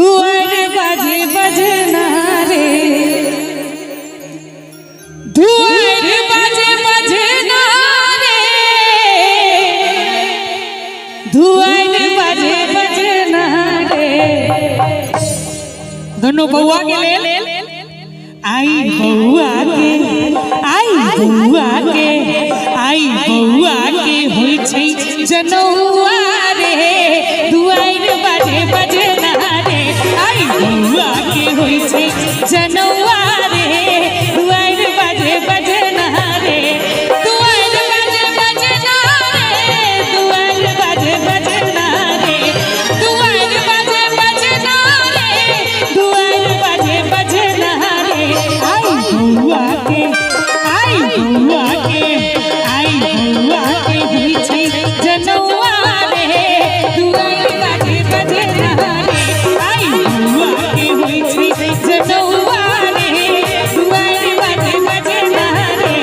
दुआर बाजे बजना रे, दुआर बाजे बजना रे, दुआर बाजे बजना रे। दोनों बउआ के लेल आई बउआ के, आई बउआ के, आई बउआ के होइ छै जनौआ रे, दुआर बाजे बजना रे। आई बउआ के होइ छै जनौआ रे, दुआर बाजे बजना रे, दुआर बाजे बजना रे, दुआर बाजे बजना रे, दुआर बाजे बजना रे, दुआर बाजे बजना रे। आई बउआ के, आई बउआ के, आई बउआ के होइ छै जनौआ रे, दुआर बाजे बजना रे। आई बउआ के होइ छै जनौआ रे, दुआर बाजे बजना रे।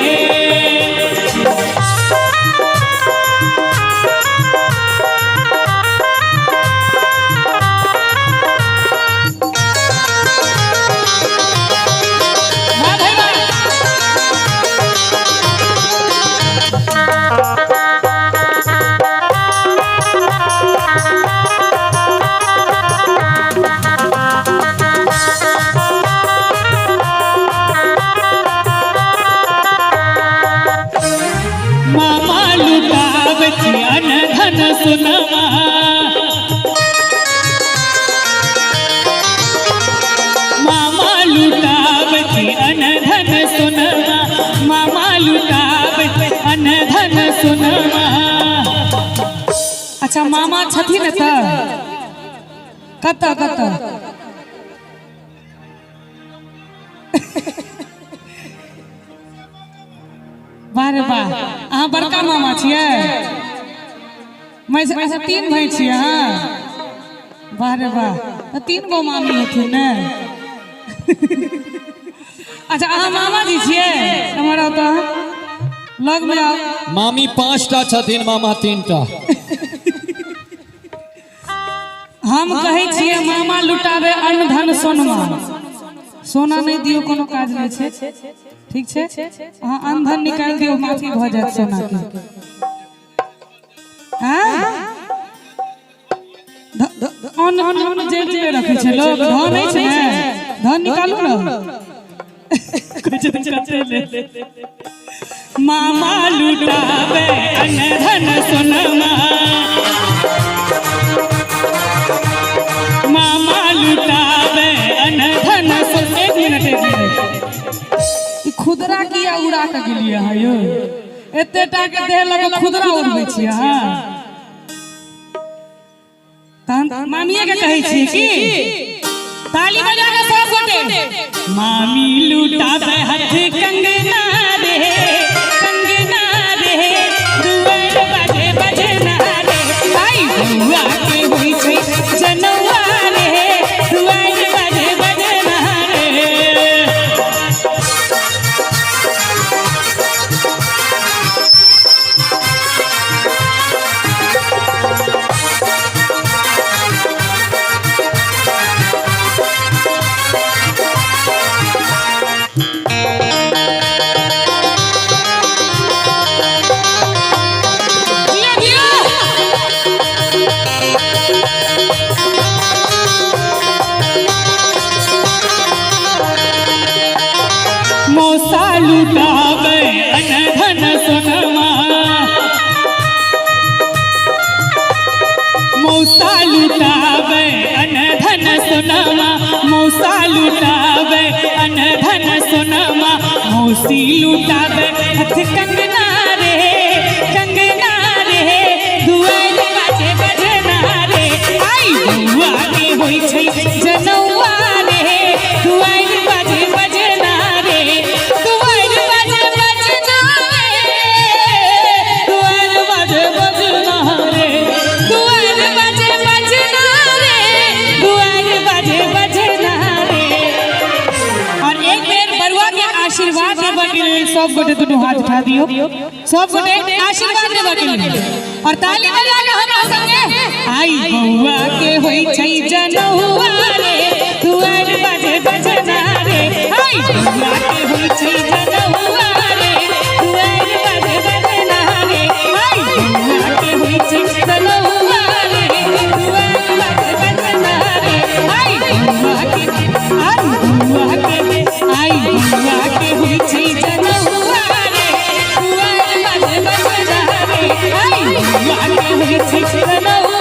वाह भाई वाह। मामा लुटावती अन धन सोनमा, मामा लुटावती अन धन सोनमा, मामा लुटावती अन धन सोनमा। अच्छा मामा छथिन तऽ कतऽ कतऽ? वाह रे वाह, अहाँ बड़का मामा छियै? अच्छा तीन भाई छियै अहाँ? वाह रे वाह, तऽ तीन गो मामी हेथिन ने। अच्छा अहाँ मामा जी छियै? हमर आउ तऽ लगमे आउ। मामी 5टा छथिन, मामा 3टा। हम कहै छियै मामा लुटावे अन्न धन सोनमा। सोना नहि दियौ, कोनो काज नहि छै, ठीक छै? अहाँ अन्न धन निकालि दियौ, माफी भऽ जायत सोना के। अन्न अन्न जेब मे रखै छै लोक, धन अछि ने, धन निकालू ने। मामा लुटावे अन्न धन सोनमा, मामा लुटावे अन्न धन सोनमा। एक मिनट एक मिनट, ई खुदरा किया उड़ा के गेलियै अहाँ यौ? एते टा के देह लऽ कऽ खुदरा उड़बै छियै अहाँ? तहन मामिये के कहै छियै की ताली बजा के सब गोटे। मामी लुटावे हाथ कंगना रे, कंगना रे, दुआर बाजे बजना रे। आई बउआ के होइ छै जनौआ रे, दुआर बाजे बजना रे। जिया जिया। मौसा लुटावे अन धन सोनमा, मौसा लुटावे अन धन सोनमा, मौसा लुटावे अन धन सोनमा, मौसी लुटावे हथ कंगना रे, कंगना रे, दुआर बाजे बजना रे। आई बउआ के होइ छै जनौआ रे, दुआर बाजे बजना रे, दुआर बाजे बजना रे, दुआर बाजे बजना रे, दुआर बाजे बजना रे, दुआर बाजे बजना रे। और एक बेर बरुआ के आशीर्वाद देबऽ के लेल सब सब गोटे दुनू हाथ उठा दियो, सब गोटे आशीर्वाद लेबा के लिए और ताली बजा के हमरा संगे। आई बउआ के होई छै जनौआ रे, दुआर बाजे बजना रे। आई बउआ के होई छै जनौआ रे, दुआर बाजे बजना रे। आई बउआ के होई छै जनौआ रे, दुआर बाजे बजना रे। आई बउआ के, आई बउआ के, आई बउआ के होई छै जनौआ रे, दुआर बाजे बजना रे। आई बउआ के होई छै जनौआ।